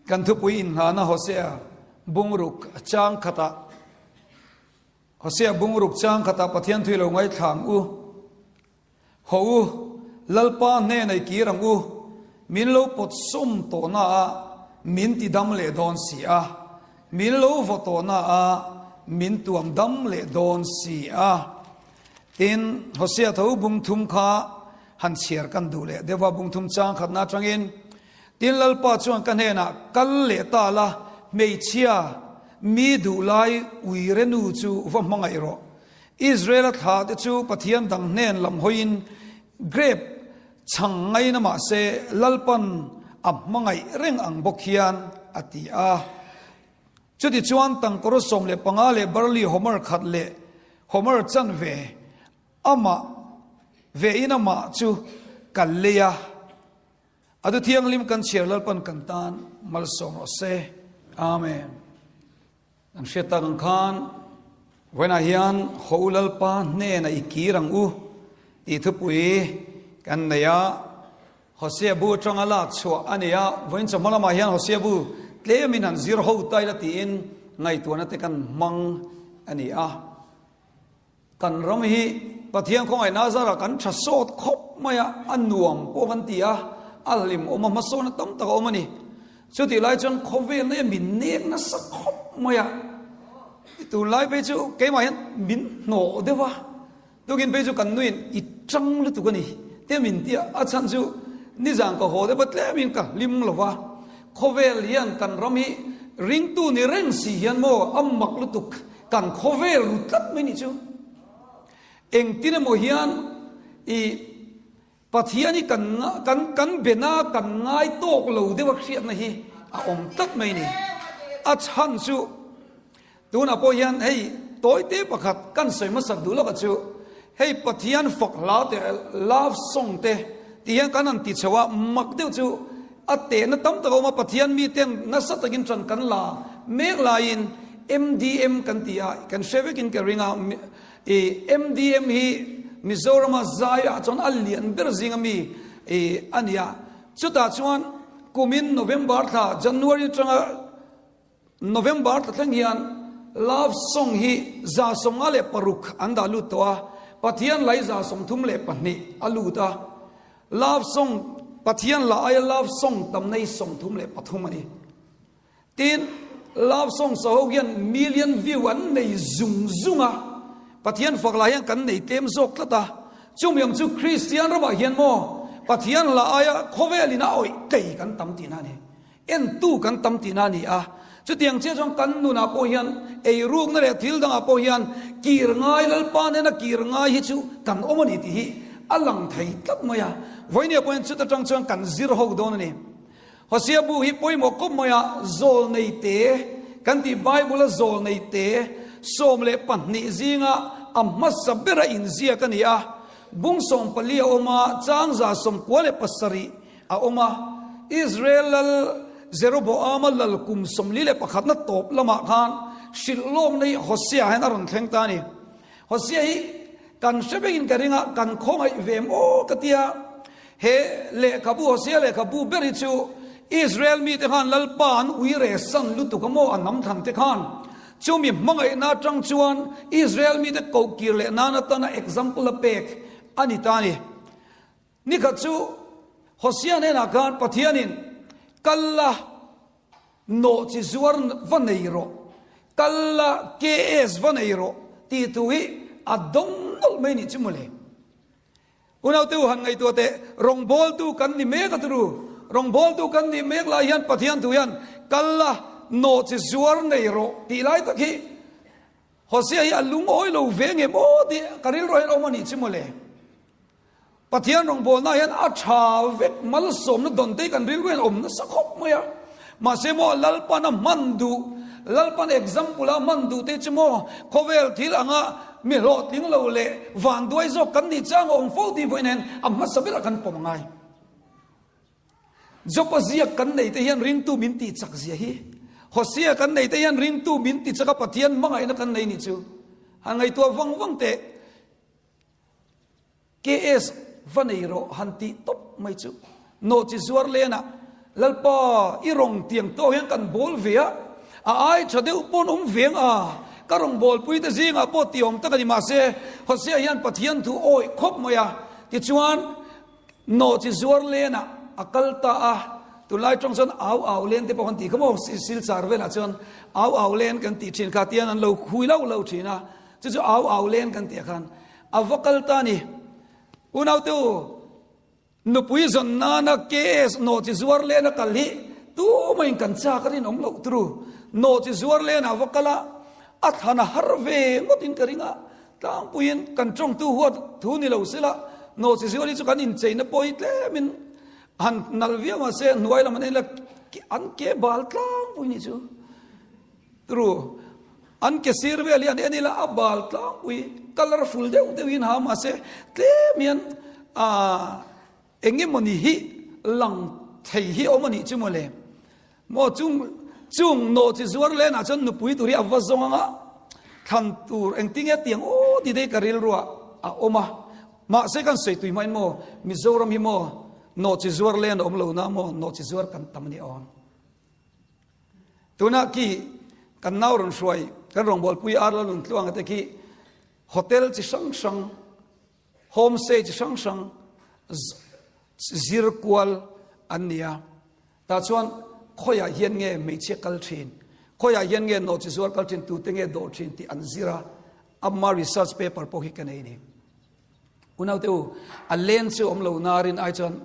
Kan thupui inngahna Hosea bungruk chang khatah Hosea bungruk chang khatah Pathian thui lo ngaithla ang u. Haw u, Lalpa hnenah i kir ang u, min lo pawt sawm tawhna ah min ti dam leh dawn si a, min lo vaw tawhna ah min tuam dam leh dawn si a. Tin, Hosea tho bung thum kha han chhiar kan duh leh deuh a, bung thum chang khatna atangin, Tin, Lalpa chuan ka hnenah, Kal leh ta la, hmeichhia, mi duhlai uire nu chu va hmangaih rawh. Israel-a thlah te chu Pathian dang hnen lam hawiin grape chhang ngaina mah se Lalpan a hmangaih reng ang bawk hian a ti a. Chutichuan tangkawr 15 leh barley homer khat leh homer chanve amah vein amah chu ka lei a. A du thianghlim kan chhiar Lalpan kan tan malsawm rawh se. Amen. Kan hriat tak ang khan vawiinah hian Haw U Lalpa hnenah i kir ang u tih thupui kan nei a. Hosea bu atanga lak chhuah a ni a, vawiin chawhma lamah hian Hosea bu tlemin han zir ho ta ila tiin ngaihtuahna te kan hmang a ni a. Kan ram hi Pathian khawngaihna zarah kan tha sawt khawp mai a, a nuam pawh kan ti a, a hlimawm a, hmasawnna tam tak a awm a ni. Chutih lai chuan khawvelna hian min nek nasa khawp mai a, tunlai phei chu keimah hian min hnawh deuh a, tukin phei chu kan nuin i tang lutuk a ni te min ti a, a chhan chu nizan ka haw deuh a tlemin ka hlim lo va, khawvel hian kan ram hi ringtu ni reng si hian maw a mak lutuk. Kan khawvel ru tlat mai nih chu. Engtin emaw hian i Pathian hi kan kan kan bena kan ngai tawk lo deuh a hriatna hi a awm tlat mai ni. A chhan chu tunah pawh hian hei tawite pakhat kan sawi hmasak duh lawkah chu hei Pathian fak hla te love song te ti hian kan han ti chho a mak deuh chu A tehna tam tak a awm a, Pathian miten nasa takin ṭan kan la mek laiin MDM kan ti a, kan hre vekin ka ring a, i MDM hi Mizorama zaiah chuan a lian ber zinga mi i a ni a, chutah chuan kumin November thla, January aṭanga November thla thleng hian Love Song hi 56 an dah lut tawh a, Pathian lai 32 a lut a. Love Song, Pathian la aia Love Song tam nei 33 a ni. Tin, Love Song sa ho hian million view an nei zung zung a, Pathian fak lah hian kan nei tlem zawk tlat a. Chumi ang chu Kristian ramah hian maw Pathian la aia khawvelin a awih tlei kan tam tihna a ni. Entu kan tam tihna a ni a, chutiang chiah chuan kan nunah pawh hian eirukna leh thil dangah pawh hian kir ngai Lalpa nena kir ngai hi chu kan awm a ni tih hi a lang thei tlat mai a. Vawinia pawh hian chuta tang chuan kan zir ho dawn a ni. Hosea bu hi pawimawh kawp mai a, zawl nei te kan tih Bible a zawl nei te 12 zinga a hmasa bera inziak a ni a, bung 14 a awm a, chang 97 a awm a. Israel lal Jeroboama lal kum 41 na tawp lamah khan hrilh lawmna hi Hosea hian a rawn thleng ta a ni. Hosea hi kan hre vekin ka ring a, kan khawngaih ve maw ka ti a. He lehkhabu, Hosea lehkhabu ber hi chu Israel mite khan Lalpa an ui reh san lutuk a maw, a hnam thlan te khan. Chumi hmangaihna atang chuan Israel mite kohkir leh nan atana example a pek a ni ta a ni. Nikhat chu Hosea hnenah khan Pathianin, Kal la, nawh chi zuar va nei rawh, kal la, KS va nei rawh tih thu hi a dawng nawlh mai nih chu mawle. Unaute u han ngaihtuah teh, rawngbawltu kan ni mek a turu, rawngbawltu kan nih mek lai hian Pathian thu hian kal la, nawh chi zuar nei rawh tih lai tak hi Hosea hi a lungawi lo ve nge maw tih ka rilru hian a awm a nih chu mawle. Pathian rawngbawlna hian a tha vek malsawmna dawn te hi kan rilru hian awm nasa khawp mai a. Mahse maw Lalpan a hman duh, Lalpan example a hman duh te chu maw khawvel thil anga mi hlawhtling lo leh vanduai zawk kan nih chang a awm fo tih vawiin hian a hmasa berah kan pawm a ngai. Jopa ziak kan nei te hian ringtu min tih chak zia hi. Hosea kan nei te hian ringtu min ti chak a Pathian hmangaihna kan nei nih chu. Han ngaihtuah vang vang teh. KS va nei rawh han tih tawp mai chu. Nawhchi zuar lenah. Lalpa, i rawng tiang tawk hian kan bawl ve a, a ai tha deuh pawn awm veng a, ka rawn bawlpui te zingah pawh ti awm tak a ni. Mahse, Hosea hian Pathian thu awih khawp mai a, tichuan nawhchi zuar lenah a kal ta a, tunlai tawng chuan au au len te pawh kan tih kha maw, Silchar velah chuan au au len kan tih thin kha tian an lo khui lauh lauh thin a, chu chu au au len kan tih ah khan a va kal ta a ni. Unaute u, Nupui zawn nana KS nawhchi zuar lena kal hi tumahin kan chak a rinawm loh turu. Nawhchi zuar lenah va kal a, a thlan a har ve ngawtin ka ring a, tlangpuiin kan tawngtu huat thu ni lo sela, nawhchi zuar hi chu kan incheina pawh hi tlemin han nalh viau mahse hnuai lam an en la an ke bal tlangpui nih chu. Turu, an ke sir vel hi an en ila a bal tlangpui, colourful deuh deuhin ha mahse tlem hian aah eng emawni hi lang thei hi a awm a nih chu mawle. Maw chung chung nawh chi zuar lenah chuan nupui tur hi a va zawng anga thlan tur engtinge tiang aw ti dei ka rilruah a awm a. Mahse kan sawi tui hmain maw Mizoram hi maw nawh chi zuar len a awm lo na maw nawh chi zuar kan tam a ni awm. Tunah khi kan nau rawn hruai kan rawngbawlpui Arla Luntluanga te khi hotel chi hrang hrang, homestay chi hrang hrang zir kual an ni a. Tah chuan khawiah hian nge hmeichhia kal thin, khawiah hian nge nawhchi zuar kal thin, tute nge dawh thin tih an zir a, ama research paper pawh hi ka nei a ni. Unaute u, a len chu awm lo narin ai chuan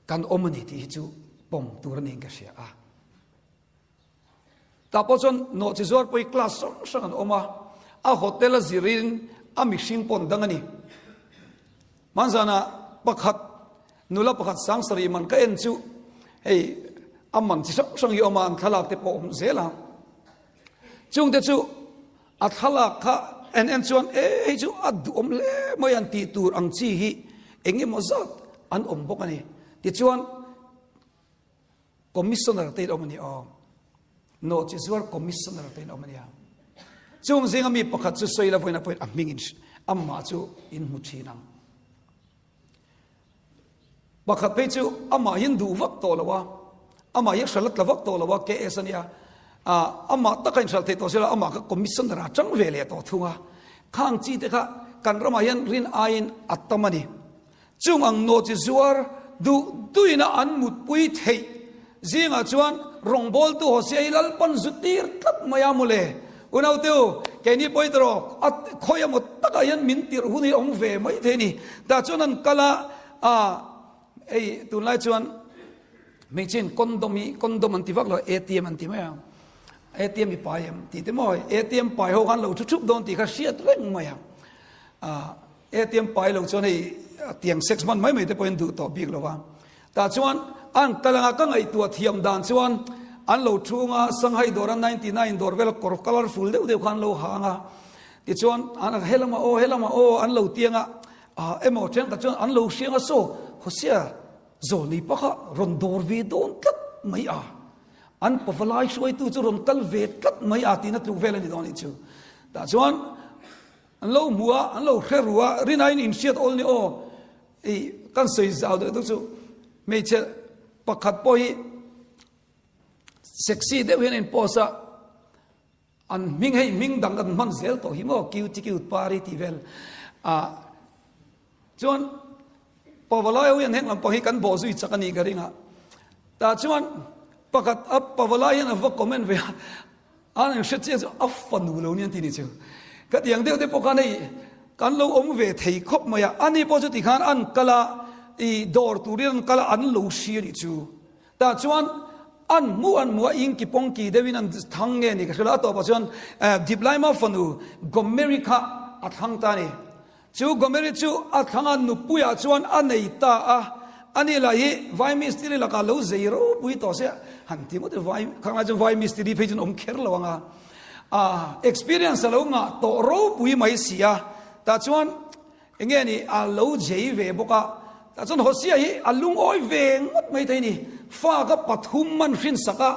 Kan awm a ni tih hi chu pawm tur a niin ka hria a. Tah pawh chuan nawhchi zuar pawh hi class hrang hrang an awm a, a hotel a zirin a mihring pawh an dang a ni. Hmanzanah pakhat nula pakhat sangsarih man ka en chu hei a man chi hrang hrang hi a awm a, an thlalak te pawh a awm zel a. Chungte chu A thlalak kha en en chuan e hei chu a duhawm hle mai an tih tur ang chi hi eng emaw zat an awm bawk a ni. Tichuan Commissioner te in awm a ni aw. Nawhchi zuar Commissioner te in awm a nia. Chung zinga mi pakhat chu sawi la vawiin a pawhin a hming in amah chu in hmu thin ang. Pakhat phei chu amah hian duh vak tawh lo a, amah hi a hral a tla vak tawh lo a, KS a nia, ah amah taka inhral thei tawh sela amah kha commissioner a chang ve leh tawh thung a, khang chi te kha kan ramah hian rin aiin a tam a ni. Chung ang nawhchi zuar duh duhina an mutpui theih Zingah chuan rawngbawltu Hosea hi Lalpan zu tir tlat mai a mawle. Unaute u, keini pawh hi tawh a khawi emaw takah hian min tirh hun hi a awm ve mai thei a ni. Tah chuan an kal a, a hei tunlai chuan hmeichhiain condom hi condom an ti vak lo, ATM an ti mai a, ATM i pai em tih te maw, ATM pai ho khan lo thu thup dawn tih kha hriat reng mai a. ATM pai lo chuan hei tiang sex hman mai mai te pawhin duh tawh bik lo va. Tah chuan an kal anga ka ngaihtuah thiam dan chuan an lo thung a, Shanghai dawra 99 dawr vel kawr colourful deuh deuh kha an lo hang a. Tichuan an he lamah aw he lamah aw an lo tiang a, ah emaw thenkhat chuan an lo hriang a saw Hosea zawlnei pa kha rawn dawr ve dawn tlat mai a, an pavalai hruaitu chu rawn kal ve tlat mai a tiin a tluk vel a ni dawn anih chu. Tah chuan An lo hmu a, an lo hre ru a, rinaiin inhriat awl ni aw. I kan sawi zau deuh deuh chu hmeichhe pakhat pawh hi sexy deuh hian a in post a, an hming hei hming dang an hman zel tawh hi maw cute cute party tih vel ah chuan Pavalai ho hian heng lam pang hi kan bawh zui chak a nih ka ring a. Tah chuan pakhat a Pavalai hian a va comment ve a, An in hre chiah chu a fanu lo nia ti ni chu. Ka ti ang deuh te pawh khan hei kan lo awm ve thei khawp mai a, ani pawh chu ti khan an kal a, i dawr turin an kal a, an lo hria nih chu. Tah chuan an hmuh an hmuh a, inki pawngki deuhin an thang nge ni ka hre lo, a tawpah chuan Diplaima fanu Gomeri kha a thlang ta a ni. Chu Gomeri chu a thlanga nupuiah chuan a nei ta a, ani lah hi vai mistiri lakah lo zei ropui tawh se han ti ngawt vai khang lai chuan vai mistiri phei chuan awm kher lo ang a, a experience a lo ngah tawh ropui mai si a, tah chuan eng nge ni a lo zei ve bawk a, tah chuan Hosea hi a lungawi ve ngawt mai thei ni, fa kha pathum man hrinsak a,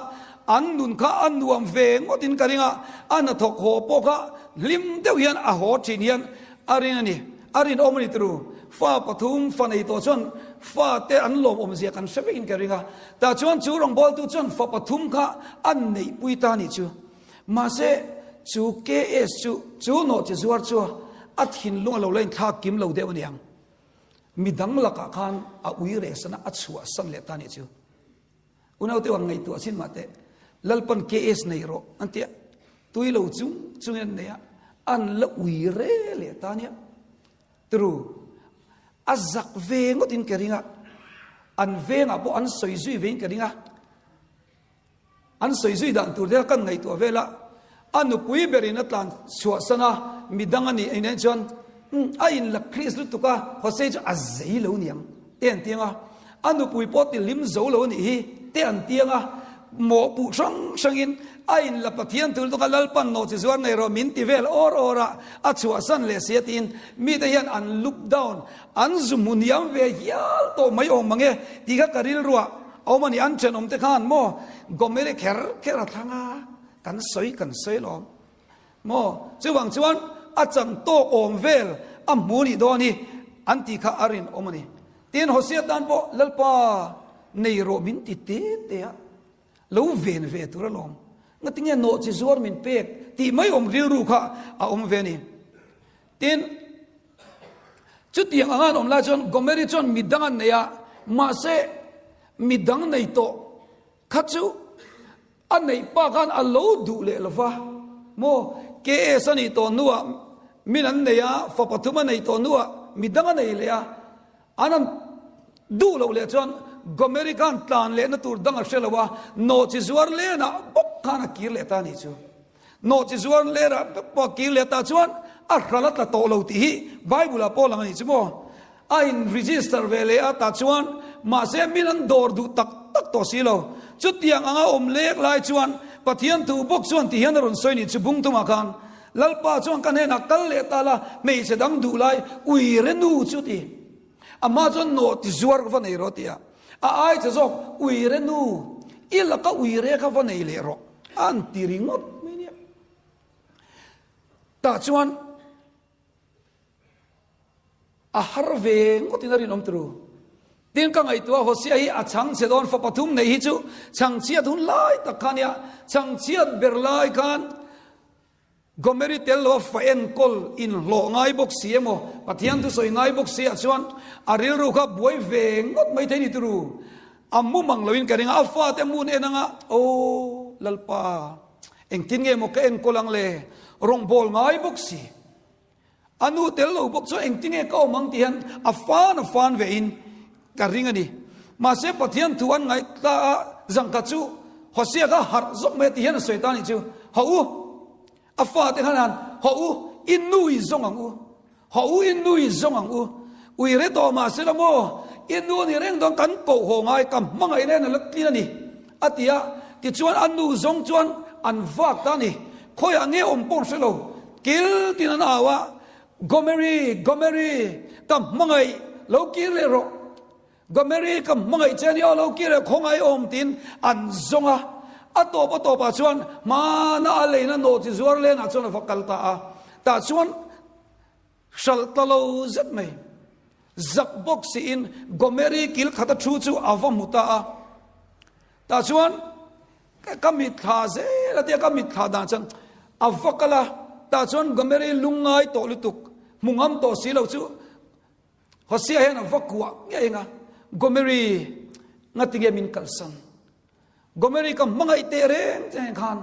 an nun kha a nuam ve ngawtin ka ring a, a hnathawk haw pawh kha hlim deuh hian a haw thin hian A rin a ni. A rinawm a ni turu. Fa pathum fa nei tawh chuan Fate an lawmawm zia kan hre vekin ka ring a. Tah chuan chu rawngbawltu chuan fa pathum kha an neihpui ta nih chu. Mahse, chu KS chu chu nawhchi zuar chu a thinlung a lo la inthlak kim lo deuh a niang. Midang lakah khan a ui rehsan a, a chhuahsan leh ta nih chu. Unaute ang ngaihtuah chin mah teh, Lalpan KS nei rawh an tia, tui lo chung chungin an nei a, an la ui re leh ta nia. Tru, a zak ve ngawtin ka ring a, an vengah pawh an sawi zui vein ka ring a, an sawi zui dan tur te kha kan ngaihtuah vel a, a nupui berin a tlan chhuahsan a, midang a nih nen chuan a inla Chris lutuk a, Jose chu a zei lo niang te an tiang a, a nupui pawh ti hlim zo lo a nih hi te an tiang a, mawhpuh hrang hrangin a inla Pathian tur lutuk a, Lalpan nawh chi zuar nei rawh min ti vel awr awr a, a chhuahsan leh si a tiin mite hian an look down, an zu hmu hniam ve hial tawh mai awm mang e tih kha ka rilruah a awm a ni, an thenawm te khan maw Gomeri kher kher a thlang a, kan sawi kan sawi lawm maw chuvang chuan a chan tawk awm vel a hmu nih dawn hi an tih kha a rinawm a ni. Tin, Hosea tan pawh Lalpa nei rawh min ti te te a, lo ven ve tur alawm. Ngatinge nawh chi zuar min pek tih mai awm rilru kha a awm ve a ni. Tin, chutiang anga an awm lai chuan Gomeri chuan midang an nei a, mahse midang nei tawh kha chu A neih pa khan a lo duh leh lo va maw? KS a nih tawh hnuah min an nei a, fa pathum a neih tawh hnuah midang a nei leh a, an an duh loh leh chuan Gomeri khan tlan lehna tur dang a hre lo a, nawhchi zuar lenah bawk khan a kir leh ta a nih chu. Nawhchi zuar lenah bawk pawh a kir leh ta chuan a hral a tla tawh lo tih hi Bible-ah pawh a lang a nih chu maw? A in register ve leh a tah chuan mahse min an dawr duh tak tak tawh si lo. Chutiang anga awm lek lai chuan Pathian thu bawk chuan ti hian a rawn sawi ni chu bung tumah khan Lalpa chuan ka hnenah kal leh ta la hmeichhe dang duh lai ui re nu chu ti. Amah chuan nawh ti zuar ka va nei rawh ti a. A ai che zawk ui re nu i laka ui re kha va nei leh rawh a an ti ringawt mai nia. Tah chuan A har ve ngawtin a rinawm turu. Tin ka ngaihtuah Hosea hi a chhangchhe dawn fa pathum nei hi chu chhangchhiat hun lai tak kha nia. Chhangchhiat ber lai khan Gomeri tel lo a fa enkawl inhlawh ngai bawk si emaw Pathian thusawi ngai bawk si ah chuan a rilru kha buai ve ngawt mai thei ni turu. A mu mang loin ka ring a, a fate mun en anga Aw Lalpa engtin nge maw ka enkawl ang le rawngbâwl ngai bawk si. A nu tel lo bawk chuan engtinge ka awm ang tih hian a fan a fan ve in ka ring a ni. Mahse Pathian thu an ngaihthla a zangkhat chu Hosea kha harh zawk mai a tih hian a sawi ta a nih chu. Haw u, a fate khan han haw u, i nu i zawng ang u. Haw u, i nu i zawng ang u. Ui re tawh mahse la maw, i nu a ni reng dawn kan koh haw ngai ka hmangaih nen a la tlin a ni a ti a. Tichuan a nu zawng chuan an vak ta a ni. Khawiah nge awm pawh an hre lo. Kil tin an au a, Gomeri, Gomeri, ka hmangaih, lo kir leh rawh. Gomeri, ka hmangaih che a ni aw, lo kir leh khawngaih awm tiin an zawng a. A tawp a tawpah chuan hmana a leina nawh chi zuar lenah chuan a va kal ta a. Tah chuan hralh ta lo zet mai, zak bawk siin Gomeri kil khata thu chu a va hmu ta a. Tah chuan Ka mitthla zel a tia ka mitthla dan chuan a va kal a, tah chuan Gomeri lungngai tawh lutuk, hmu ngam tawh si lo chu Hosea hian a va kuah ngei ang a, Gomeri ngatinge min kalsan? Gomeri ka hmangaih teh reng che khan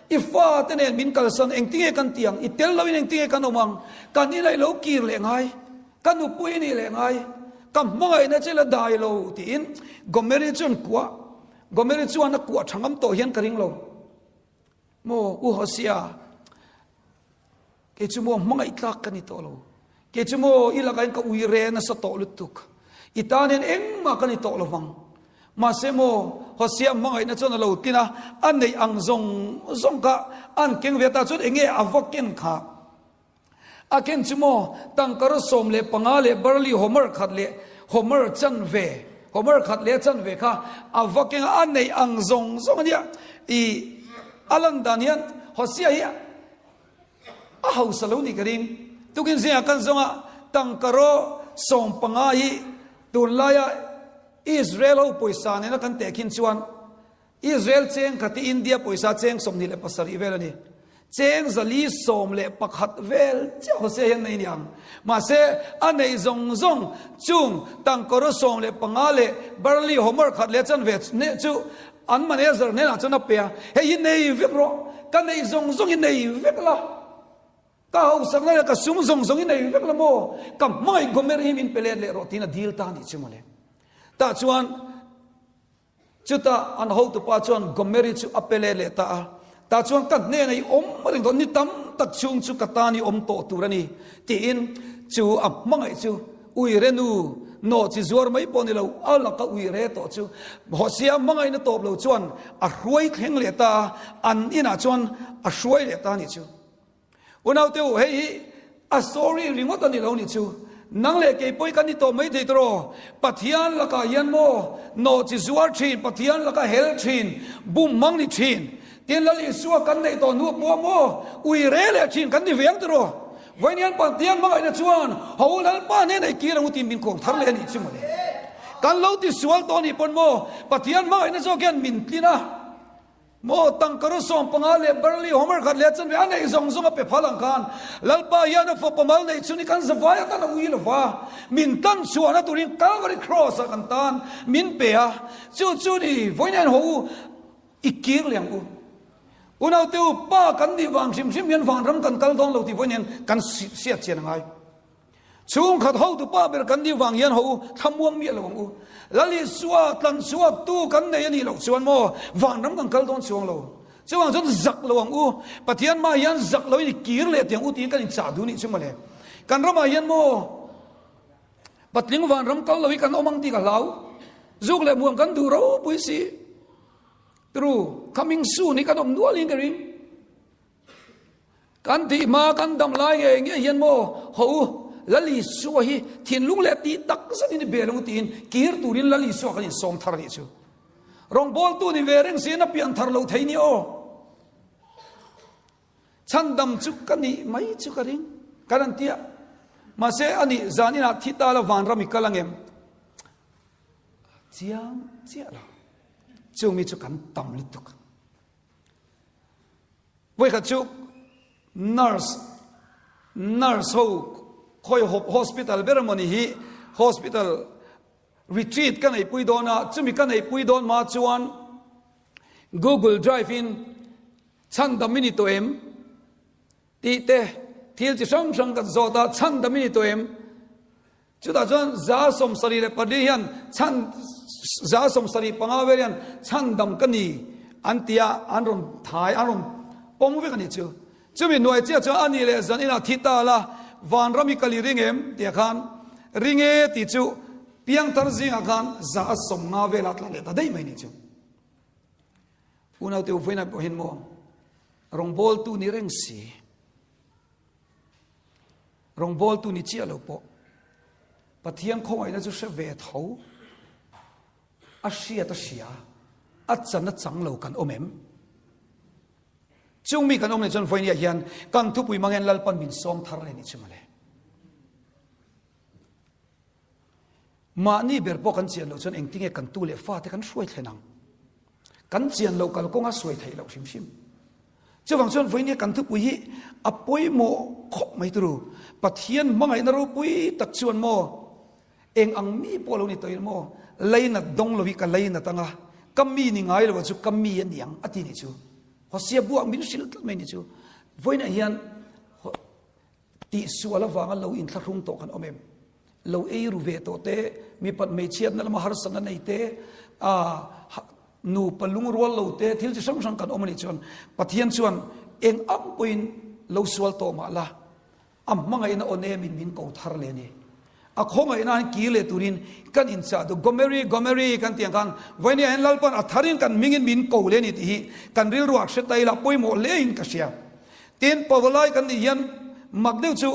i fa te nen min kalsan engtinge kan ti ang? I tel loin engtinge kan awm ang? Kan inah i lo kir leh ngai, ka nupui i nih leh ngai, ka hmangaihna che la dai lo tiin Gomeri chuan kuah Gomeri chuan a kuah tha ngam tawh hian ka ring lo. Maw U Hosea, kei chu maw hmangaih tlak ka ni tawh lo. Kei chu maw i lakain ka ui re nasa tawh lutuk. I tan hian engmah ka ni tawh lo vang. Mahse maw Hosea hmangaihna chuan a lo tin a, a neih ang zawng zawng kha an keng ve ta chuan enge a va ken kha. A ken chu maw, tangkar 15 leh barley homer khat leh homer chanve, homer khat leh chanve kha a va keng a, a neih ang zawng zawng a nia. I a lan dan hian Hosea hi a hausa lo nih ka ring. Tukin zingah kan zawng a, tangkaraw 15 hi tunlaia. Israel ho pawisa nena kan tehkhin chuan Israel cheng khat hi India pawisa cheng 27 vel a ni. Cheng 411 vel chiah Hosea hian nei aniang. Mahse, a neih zawng zawng chung tangkawraw 15 leh barley homer khat leh chanve hneh chu an manager hnenah chuan a pe a, Hei hi nei vek rawh, ka neih zawng zawng hi nei vek la, ka hausakna leh ka sum zawng zawng hi nei vek la maw, ka hmangaih Gomer hi min pe let leh rawh tiin a dil ta a nih chu mawle. Tah chuan. Chutah an hotupa chuan Gomeri chu a pe leh leh ta a, Tah chuan ka hnenah i awm reng dawn, ni tam tak chhung chu ka tan i awm tawh tur a ni, tiin chu a hmangaih chu uire nu nawh chi zuar mai pawh ni lo, a laka uire tawh chu Hosea hmangaihna tawp lo chuan a hruai thleng leh ta a, an inah chuan a hruai leh ta a nih chu. Unaute u, hei hi a story ringawt a ni lo nih chu. Nang leh kei pawh hi kan ni tawh mai thei tawh. Pathian lakah hian maw nawh chi zuar thin, Pathian laka hel thin, bum hmang ni thin. Tin Lal Isua kan neih tawh hnu pawh maw ui re leh thin kan ni ve ang tawh. Vawiin Pathian hmangaihna chuan ho Lalpa hnenah i kir ang u tiin min kawm thar leh a nih chu mawle. Kan lo ti sual tawh nih pawn maw Pathian hmangaihna zawk hian min tlin a. Maw tangkaraw 15 leh barley homer khat leh chanve a neih zawng zawng a pe phal ang khan Lalpa hian a fapa mal neih chhun hi kan zavai atan a ui lo va, min tan chhuahna turin Calvary Cross ah kan tan min pe a, chu chu ni vawiin haw u i kir leh ang u. Unaute u, pa kan nih vang hrim hrim hian vanram kan kal dawn lo tih vawiin hian kan hriat chian a ngai. Chhungkhat hotu pa ber kan nih vang hian ho u, thlamuang miah lo ang u. Lal Isua tlan chhuak tu kan nei a nih loh chuan maw vanram kan kal dawn chuang lo. Chuvang chuan zak lo ang u. Pathian mah hian zak lo in i kir leh tiang u tiin kan inchah duh nih chu mawle. Kan ramah hian maw patling vanram kal lo hi kan awm ang tih ka hlau. Zuk leh muam kan duh ropui si. True, coming soon hi kan awm nual in ka ring. Kan tih hma kan dam lai ngei ngei hian maw haw u, Lal Isua hi thinlung leh tih tak zetin i bel ang u tiin kir turin Lal Isua kan insawm thar a nih chu. Rawngbawltu ni ve reng siin a pian thar lo thei ni aw. Chhandam chu ka nih mai chu ka ring kan an tia. Mahse ani zan inah thi ta la vanram i kal angem? Chiang chiah lo. Chung mi chu kan tam lutuk. Vawikhat chu nurse nurse ho khawi hospital ber emaw ni hi hospital retreat ka neihpui dawn a, chumi ka neihpui dawn hma chuan Google Drive in chhandam i ni tawh em tih te thil chi hrang hrang kan zawt a, chhandam i ni tawh em? Chutah chuan 74 hian chhan 75 vel hian chhandam ka ni an ti a, an rawn thai, an rawn pawm vek a nih chu. Chumi hnuai chiah chuan a nih leh zan inah thi ta la, vanram hi ka li ring em? Tih ah khan ring e tih chu piangthar zingah khan 150 velah tla leh ta daih mai nih chu. Unaute u vawiinah pawh hian maw rawngbawltu ni reng si. Rawngbawltu ni chiah lo pawh Pathian khawngaihna chu hre ve tho, a hriat a hria, a chan a chang lo kan awm em? Chung mi kan awm leh chuan vawinia hian kan thupui hmangin Lalpan min sawm thar leh ni chu mawle. Mahni ber pawh kan chian loh chuan engtinge kan tu leh fate kan hruai thlen ang? Kan chian loh kalkawnga sawi theih loh hrim hrim. Chuvang chuan vawinia kan thupui hi a pawimawh khawp mai turu. Pathian hmangaihna ropui tak chuan maw eng ang mi pawh lo ni tawh ila maw leinat dawng lo hi ka leinat anga ka mi ni ngai lo chu ka mi a niang a ti ni chu. Hosea buak min hrilh tlat mai ni chu. Vawiinah hian Tihsual avanga lo inthlahrung tawh kan awm em? Lo ei ru ve tawh te, mipat hmeichhiatna lama harsatna nei te, nupa lungrual lo te, thil chi hrang hrang kan awm a nih chuan Pathian chuan eng ang pawhin lo sual tawh mah la, a hmangaihna aw nemin min ko thar leh a ni. A khawngaihna hian kir leh turin kan inchah duh. Gomeri, Gomeri kan tih ang khan vawinia hian Lalpan a tharin kan hmingin min ko leh a ni tih hi kan rilruah hre ta ila pawimawh hlein ka hria. Tin, Pavalai kan nih hian mak deuh chu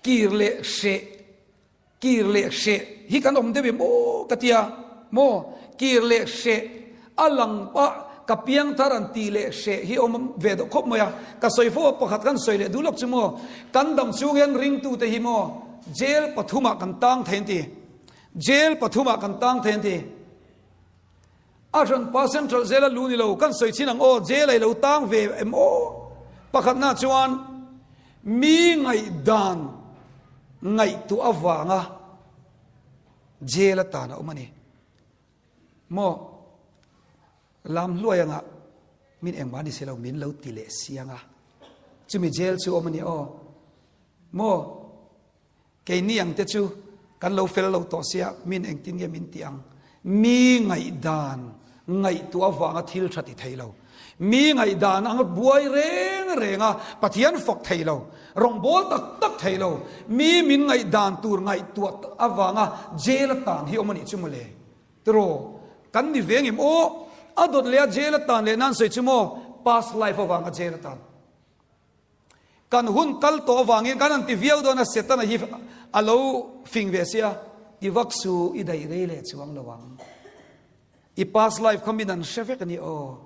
kir leh hreh, kir leh hreh hi kan awm deuh em aw ka tia maw? Kir leh hreh a lang pah ka piang thar an tih leh hreh hi awm ve deuh khawp mai a. Ka sawi fo a pakhat kan sawi leh duh lawk chu maw? Kan dam chhung hian ringtute hi maw? Jail pathumah kan tang thei an ti. Jail pathumah kan tang thei an ti. A hranpa Central Jail a lu ni lo, kan sawi chin ang aw, jail a i lo tang ve em aw? Pakhatna chuan mi ngaihdan ngaihtuah avanga jail a tan a awm a ni. Maw lam hluai anga min engmah ni si lo min lo ti leh siang a, chumi jail chu awm a ni aw. Maw Keini ang te chu kan lo fel lo tawh sia, min engtin nge min tih ang? Mi ngaihdan ngaihtuah avanga thil tha ti thei lo. Mi ngaihdan anga buai reng reng a, Pathian fak thei lo, rawngbâwl tak tak thei lo, mi min ngaihdan tur ngaihtuah avanga jail a tan hi awm a nih chu mawle. Tiraw? Kan ni ve ngem aw? A dawt leh a jail a tan leh nan sawi chu maw? Past life avanga jail a tan. Kan hun kal tawh avangin kan han ti viau dawn a, Setana hi a lo fing ve sia, i vak su i daih rei leh chuang lo ang. I past life kha min an hre vek a ni aw.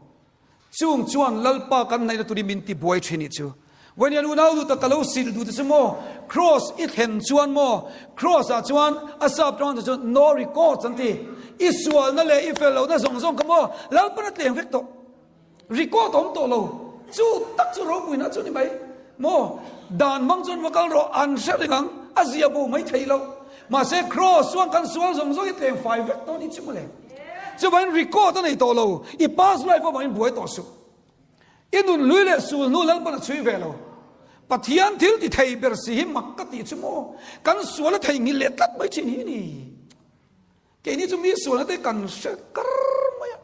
Chung chuan Lalpa kan hnaihna turin min ti buai thin nih chu. Vawiin unau duh tak ka lo sil duh te chu maw, Cross i thlen chuan maw, Cross ah chuan a sap tawng te chuan no records an ti. I sualna leh i fel lohna zawng zawng kha maw Lalpan a tleng vek tawh. Record awm tawh lo. Chu tak chu ropuina chu ni mai. Maw? Dan hmang chuan va kal rawh, an hre reng ang, a zia bo mai thei lo. Mahse cross chuan kan sual zawng zawng i tleng fai vek dawn i chu mawle. Chuvangin record a nei tawh lo, i past life avangin buai tawh suh. I nun hlui leh sul hnu Lalpan a chhui ve lo. Pathian thil ti thei ber si hi mak ka tih chu maw? Kan sual a theihnghilh leh tlat mai thin hi ni. Keini chu mi sualna te kan hre kar mai a.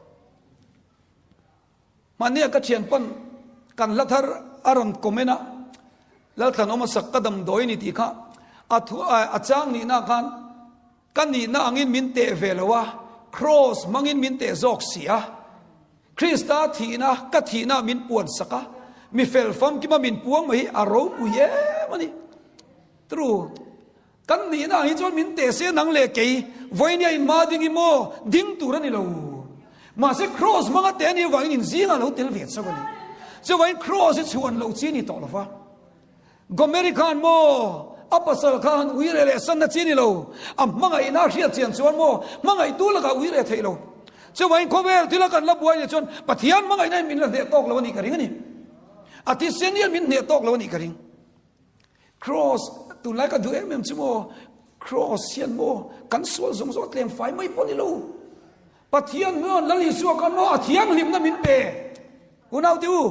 Mahnia ka thian pawn kan hla thar a rawn comment a, Lalthlanawm a sak ka damdawi ni tih kha a thu a chang nihna khan ka nihna angin min teh ve lo a, cross hmangin min teh zawk si a, Krista thihna ka thihna min puan sak a, mi fel famkima min puang mai hi a ropui em a ni. True. Kan nihna ang hi chuan min teh se nang leh kei, vawinia in hma ding i maw? Ding tur a ni lo. Mahse Kraws hmanga teh a nih avangin in zingah lo tel ve chauh a ni. Chuvangin Kraws hi chhuan loh chi a ni tawh lo va. Gomeri khan maw a pasal kha han ui reh leh sanna chi a ni lo. A hmangaihna a hriat chian chuan maw hmangaihtu lakah ui reh theih lo. Chuvangin khawvel thila kan la buai nih chuan Pathian hmangaihna in min la hneh tawk lo a nih ka ring a ni. A thisen hian min hneh tawk lo a nih ka ring. Cross, tunlai ka duh em em chu maw, Cross hian maw kan sual zawng zawng a tlem fai mai pawh ni lo. Pathian hmuan Lal Isua khan maw a thianghlimna min pe. Unau te u,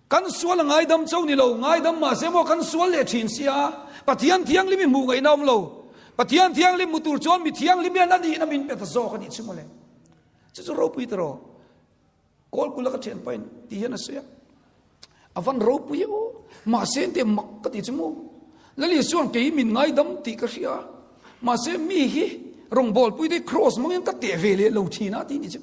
kan sual a ngaidam cho ni lo, ngaidam mahse maw kan sual leh thin sia. Pathian thianghlim i hmuh ngaihna awm lo. Pathian thianghlim hmu tur chuan mi thianghlim hian a nihna min pe ta zawk a nih chu mawle. Chu chu ropui ta rawh. Kawlkula ka thian pain ti hian a sawi a, a van ropui e aw, mahse engte mak ka ti chu maw? Lali chuan kei min ngaidam tih ka hria, mahse mi hi rawngbawlpui te cross hmangin ka teh ve leh lo thin a ti ni chu.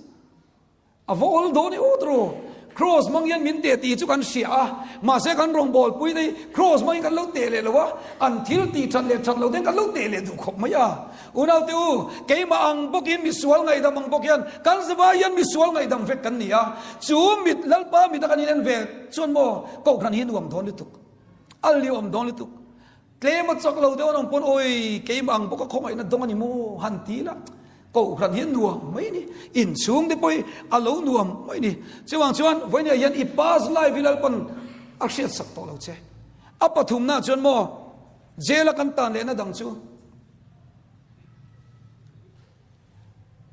A va awl dawn e aw tiraw? Cross hmang hian min teh tih chu kan hria a, mahse kan rawngbawlpui te hi cross hmangin kan lo teh leh lo a, an thil tih that leh that lo ten kan lo teh leh duh khawp mai a. Unaute u, keimah ang bawkin misual ngaihdam ang bawk hian kan zavai hian misual ngaihdam vek kan ni a. Chu mit Lalpa mita kan inen ve chuan maw Kohhran hi nuam dawn lutuk, a liuam dawn lutuk. Tlem a chak lo deuh an awm pawn awi keimah ang bawka khawngaihna dawng a ni maw han ti la Kohhran hi nuam mai ni. Inchhung te pawh hi a lo nuam mai ni. Chuvang chuan vawinia hian i past life hi Lalpan a hriatsak tawh lo che. A pathumna chuan maw jail a kan tan lehna dang chu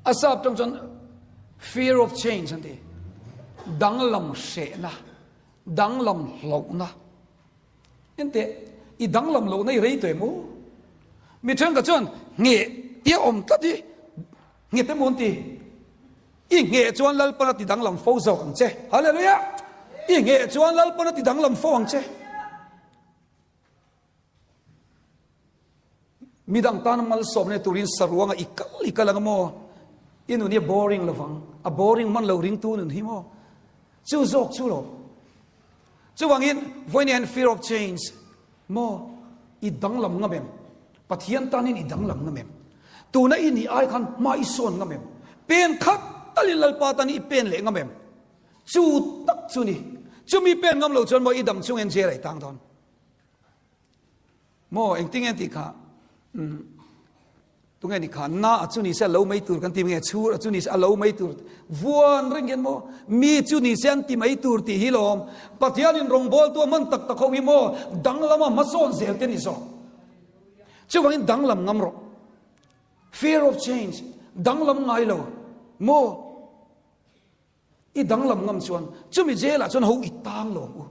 A sap tang chuan fear of change an ti. Danglam hrehna, danglam hlauhna. Ente, i danglam lohna i rei tawh em aw? Mi thenkhat chuan ngheh tia awm tlat hi nghet emaw an ti. I ngheh chuan Lalpan a ti danglam fo zawk ang che. Hallelujah! I ngheh chuan Lalpan a ti danglam fo ang che. Midang tana malsawmna ni turin saruanga i kal i kal ang maw? I nun hi a boring lovang. A boring hman lo ringtu nun hi maw? Chu zawk chu lo. Chuvangin vawiin hian fear of change maw i danglam ngam em? Pathian tanin i danglam ngam em? Tuna i nih ai khan hma i sawn ngam em? Pen khat talin Lalpa tan i pen leh ngam em? Chu tak chu ni. Chumi pen ngam lo chuan maw i dam chungin jail a i tang dawn. Maw engtin nge tih kha? Tunge ni kha na a chu ni se a lo mai tur kan ti nge chhur a chu ni se a lo mai tur vuan reng hian maw mi chu ni se an ti mai tur tih hi lawm Pathian in rawngbawl tu a man tak tak ho hi maw danglam a hmasawn zel te ni zawk chuvangin danglam ngam rawh fear of change danglam ngai lo maw I danglam ngam chuan chumi jail ah chuan ho i tang lo ang u.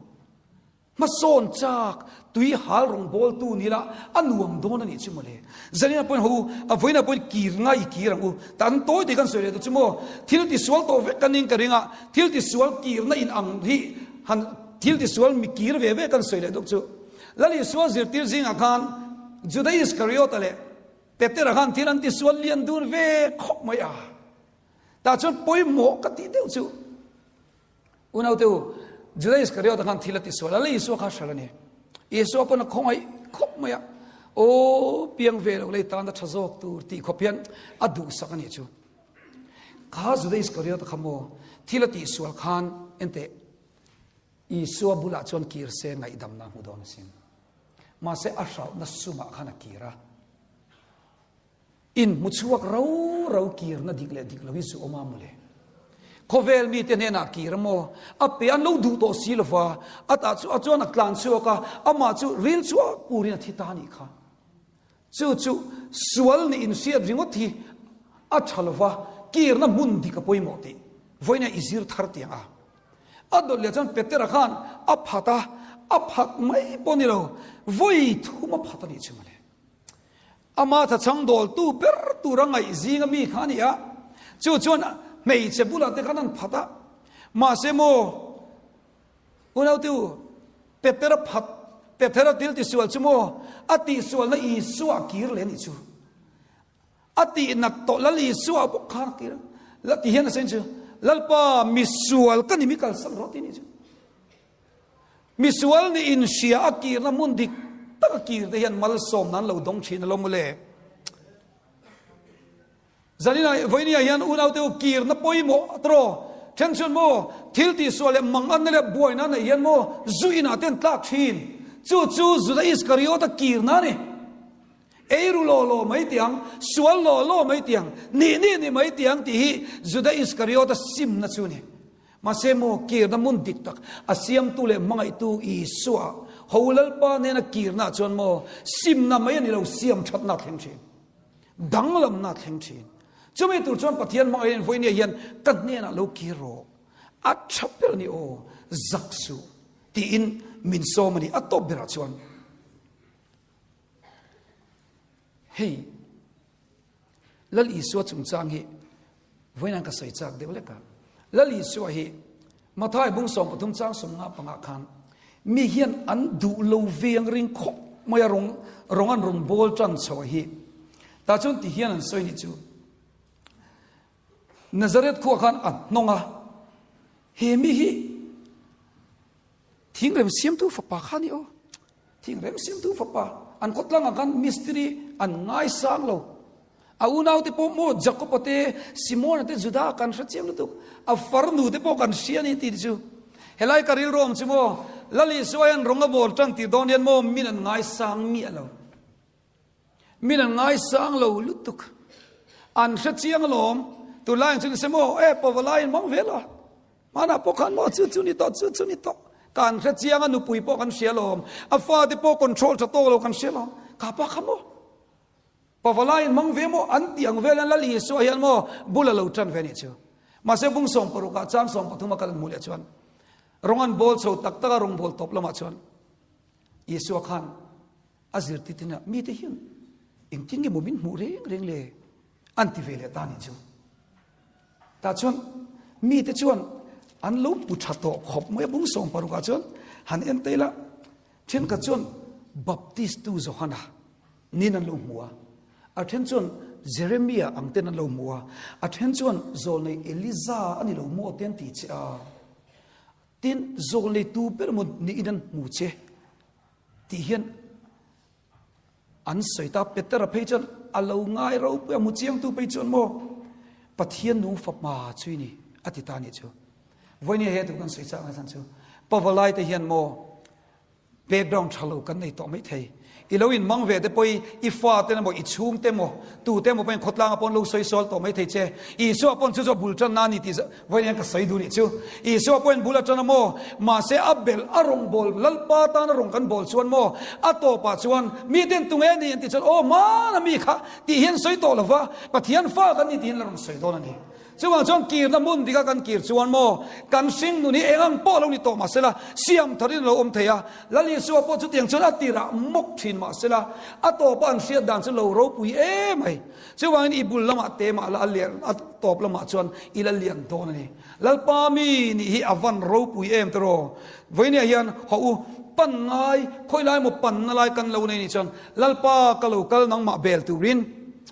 Hmasawn chak tui hal rawngbawltu ni la a nuam dawn a nih chu mawle. Zanina pawhin ho a vawiina pawhin kir ngai i kir ang u. Tan tawi te kan sawi leh tawh chu maw thil tisual tawh vek kan ning ka ring a, thil tisual kirna in ang hi han thil tisual mi kir ve ve kan sawi leh dawk chu. Lal Isua zirtir zingah khan Juda Iskariota leh Petera khan thil an tisual lian dun ve khawp mai a. Tah chuan pawimawh ka tih deuh chu unaute u, Juda Iskariota khan thil a ti sual a, la Isua kha hral a ni. Isua pawn a khawngaih khawp mai a, aw piang ve lo lei tan a tha zawk tur tih khawp hian a duhsak a nih chu. Kha Juda Iskariota kha maw thil a tih sual khan enteh Isua bulah chuan kir se ngaihdamna a hmu dawn asin. Mahse a hralhna sumah khan a kir a. In hmu chhuak rau rau kirna dik leh dik lo hi zu awm a mawle. Khawvel mite hnenah kir a maw? A pe an lo duh tawh si lova, a tah chu a chuan a tlan chhuak a, amah chu ril chhuak purin a thi ta a nih kha. Chu chu sual nih inhriat ringawt hi a tha lova, kirna hmun dik a pawimawh tih vawiin a i zir thar tiang a. A dawt leh chuan Petera khan a phat a, a phat mai pawh ni lo, vawi thum a phat a nih chu mawle. Ama thachhang dawltu ber tura ngaih zinga mi kha a ni a, chu chuan hmeichhe bulah te khan an phat a. Mahse maw, unaute u, Petera phat, Petera thil tisual chu maw, a tihsualna Isua a kir leh a nih chu. A tihnat tawh Lal Isua bawk khan a kir a. La ti hian a sawi chu, Lalpa, misual ka ni mi kalsan rawh ti a nih chu. Misual nih inhria a kirna hmun dik tak a kir te hian malsawmna an lo dawng thin alawm mawle. Zanina vawinia hian unaute u kirna pawimawh tawh then chuan maw thil tihsual leh manganna leh buaina neih hian maw zu inah te an tlak thin. Chu chu Juda Iskariota kirna a ni. Eiru law law mai tiang, sual law law mai tiang, nih nih ni mai tiang tih hi Juda Iskariota simna chu a ni. Mahse maw, kirna hmun dik tak a siamtu leh hmangaihtu Isua, ho Lalpa nena kirna chuan maw simna mai a ni lo, siam thatna a thleng thin. Danglamna a thleng thin. Chumi tur chuan Pathian hmangaih in vawinia hian ka hnenah lo kir rawh, a tha ber a ni aw, zak suh tiin min sawm a ni. A tawp berah chuan hei Lal Isua chungchang hi vawiin ka sawi chak deuh lek a. Lal Isua hi Mathai bung 13 chang 15 pangah khan mi hian an duh lo veng ring khawp mai a rawng rawng an rawn bawl tan chho hi. Tah chuan ti hian an sawi ni chu. Nazareth khua khan a hnawng a, he mi hi Thingrem siamtu fapa kha ni aw. Thingrem siamtu fapa. An khawtlangah khan mistiri an ngaisang lo. A unaute pawh maw Jakoba te, Simona te, Juda kan hre chiang lutuk. A farnu te pawh kan hria ni tih chu. Helai ka rilru awm chu maw Lal Isua hian rawng a bawl tan tir dawn hian maw min an ngaisang miah lo. Min an ngaisang lo lutuk. An hre chiang alawm. Tunlai ang chu nise maw, e pavalai in mang vel a. Hmanah pawh khan maw chu chu ni tawh, chu chu ni tawh. Kan hre chiang a, nupui pawh kan hria alawm. A fate pawh control tha tawk lo kan hria alawm. Ka pa kha maw pavalai in mang ve maw an tih ang vel hian Lal Isua hian maw bul a lo tan ve a nih chu. Mahse bung 16 ah chang 13 a kal an hmuh leh chuan rawng an bawl chho tak tak a, rawngbawl tawp lamah chuan Isua khan A zirtir hnenah, Mite hian engtin nge maw min hmuh reng reng le? an ti ve leh ta nih chu. Tah chuan mite chuan an lo pu tha tawh khawp mai a, bung 16 ah chuan han en ta ila, thenkhat chuan Baptistu Johana nin an lo hmu a, a then chuan Jeremia ang ten an lo hmu a, a then chuan zawlnei Eliza a ni lo maw te an ti che a, tin zawlneitu ber emaw niin an hmu che. Tih hian an sawi ta, Petera phei chuan a lo ngai ropui a, hmu chiangtu phei chuan maw Pathian nung fapa chu i ni a ti ta a nih chu. Vawinia he tu kan sawi chak na chhan chu pavalai te hian maw background tha lo kan nei tawh mai thei. I lo in mang ve te pawh i, i fa ten emaw, i chhung te emaw, tu te emaw pawhin khawtlanga pawn lo sawi sual tawh mai thei che. Isua pawn chu chu a bul tan na a ni tih vawiin hian ka sawi duh nih chu. Isua pawhin bul a tan a maw? Mahse a belh a rawn bawl, Lalpa tan a rawn kan bawl chuan maw? A tawpah chuan mi ten tunge a ni an tih chuan aw hmana mi kha tih hian sawi tawh lo va, Pathian fa kan ni tih hian la rawn sawi dawn a ni. Chuvang chuan kirna hmun dika kan kir chuan maw kan hring nun hi eng ang pawh lo ni tawh mahsela siam tharin a lo awm thei a. Lal Isua pawh chutiang chuan a tirah mawk thin mahsela a tawpa an hriat dan chu lo ropui em mai. Chuvangin i bul lamah te mah la a lian a tawp lamah chuan i la lian dawn a ni. Lalpa mi nih hi a van ropui em tiraw? Vawinia hian haw u pan ngai khawi lai maw panna lai kan lo nei nih chuan Lalpa ka lo kal nangmah bel turin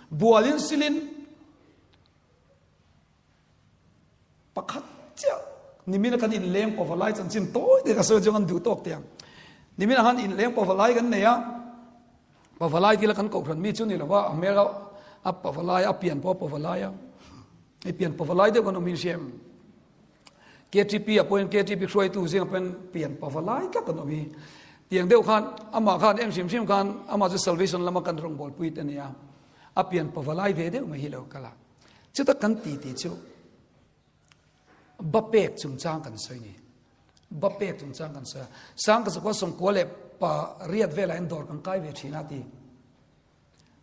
bualin silin Pakhat chiah nimina kan inleng pawva lai chanchin tawi te ka sawi chuan kan duh tawk teh ang. Nimina khan inleng pawva lai kan nei a, pawva lai tila kan kohhran mi chu ni lova a hmel a pawva lai a pian pawh a pawva lai a, hei pian pawva lai deuh kan awm in hria em? KTP ah pawhin KTP hruaitu zingah pawhin pian pawva lai tlat kan awm hi. Tiang deuh khan amah khan em hrim hrim khan amah chu salvation lama kan rawngbawlpui te a ni a. A pian pava lai ve deuh mai hi lo kal a. Chuta kan ti tih chu ba pek chungchang kan sawi ni. Ba pek chungchang kan sawi a. Sang ka zakua sawmkua leh pa riat velah hian dawr kan kai ve thin a ti.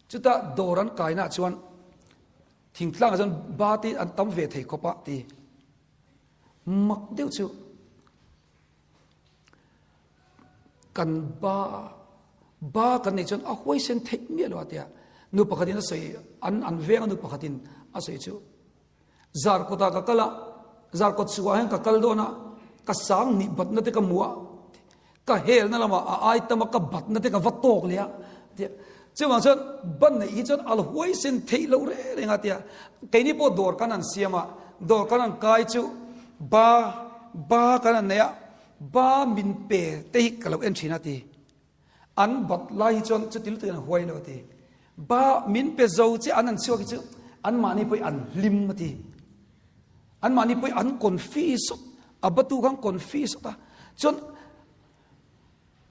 Chuta dawr an kaina chuan thingtlangah chuan ba te an tam ve thei khawp a ti. Mak deuh chu Kan ba ba kan neih chuan a huaisen theih miah lo a tia. Nu pakhatin a sawi an an veng a nu pakhatin a sawi chu Zarkawtah ka kal a, Zarkawt chhuah hian ka kal dawn a, ka sang nih batna te ka hmu a, ka helna lamah a ai tam a ka batna te ka va tawk leh a tia. Chuvang chuan ban neih hi chuan a la huaisen theih loh reng reng a tia. Keini pawh dawr kan han siam a, dawr kan han kai chu ba ba kan han nei a, Ba min pe te hi ka lo en thin a ti. An bat lai hi chuan chuti lutuk in an huai lo a ti. Ba min pe zo che an han chhuak hi chu an mahni pawh hi an hlim a ti. An mahni pawh hi an confi sawt, a batu khan confi sawt a. Chuan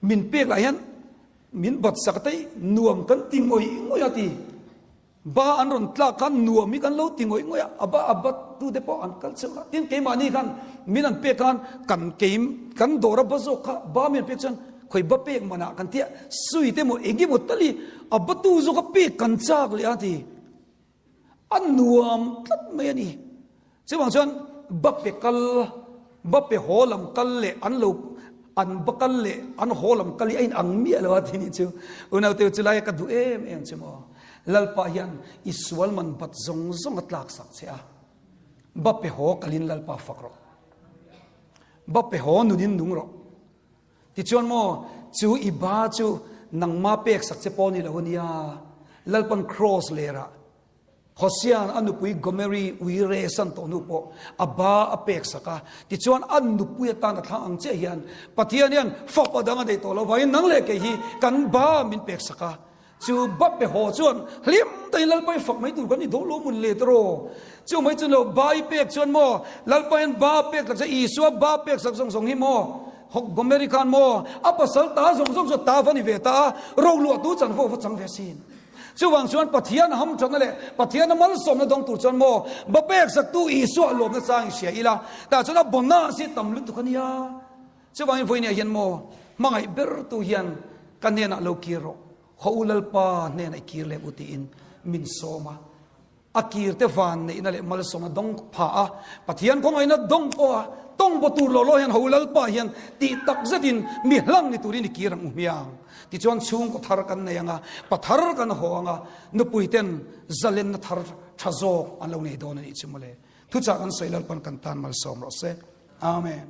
min pek lah hian min bat sak te hi nuam kan ti ngawih ngawih a ti. Ba an rawn tlak khan nuam hi kan lo ti ngawih ngawih a, a ba a bat tu te pawh an kal cheuh a, tin keimahni khan min an pek khan kan keim kan dawr a ba zawk kha ba min an pek chuan khawi ba pek manah kan tia sui te maw eng emaw tal hi a ba tu zawk a pek kan chak leh a ti a nuam tlat mai a ni. Chuvang chuan ba pe kal, ba pe haw lam kal leh an lo an ba kal leh an haw lam kal hi a inang miah lo a ti nih chu. Unaute chu lai ka duh em em chu maw. Lalpa hian i sual man bat zawng zawng a tlak sak che a. Ba pe haw kalin Lalpa fak rawh. Ba pe haw nunin nung rawh. Tichuan maw chu i ba chu nangma pek sak che pawh ni lo a nia. Lalpan cross lerah Hosea'n a nupui Gomeri ui resan tawh hnu pawh a ba a pek sak a, tichuan a nupui atan a thlang ang chiah hian Pathian hian fapa dang a nei tawh lo vangin nang leh kei hi kan ba min pek sak a. Chu ba pe haw chuan hlim takin Lalpa i fak mai tur kan ni dawn lo mun let rawh. Chu mai chuan lo ba i pek chuan maw Lalpa hian ba pek sak che Isua ba pek sak zawng zawng hi maw Gomeri khan maw a pasal ta zawng zawng chu ta va ni ve ta a, roluahtu chanvo va chang ve sin. Chuvang chuan Pathian hamthatna leh Pathiana malsawmna dawng tur chuan maw ba pek saktu Isua lawmna chang i hria ila, tah chuan a bonus hi tam lutuk a nia. Chuvangin vawinia hian maw hmangaih bertu hian ka hnenah lo kir rawh, haw u Lalpa hnenah i kir leh u tiin min sawm a. A kir te van neihna leh malsawmna dawng pha a, Pathian khawngaihna dawng pawh a tawng baw tur law law hian ho Lalpa hian tih tak zetin mi hlang ni turin i kir ang u hmiang. Tichuan chhungkaw thar kan nei ang a, pa thar kan haw ang a, nupui ten zalenna thar tha zawk an lo nei dawn a nih chu mawle. Thuchah kan sawi Lalpan kan tan malsawm rawh se. Amen.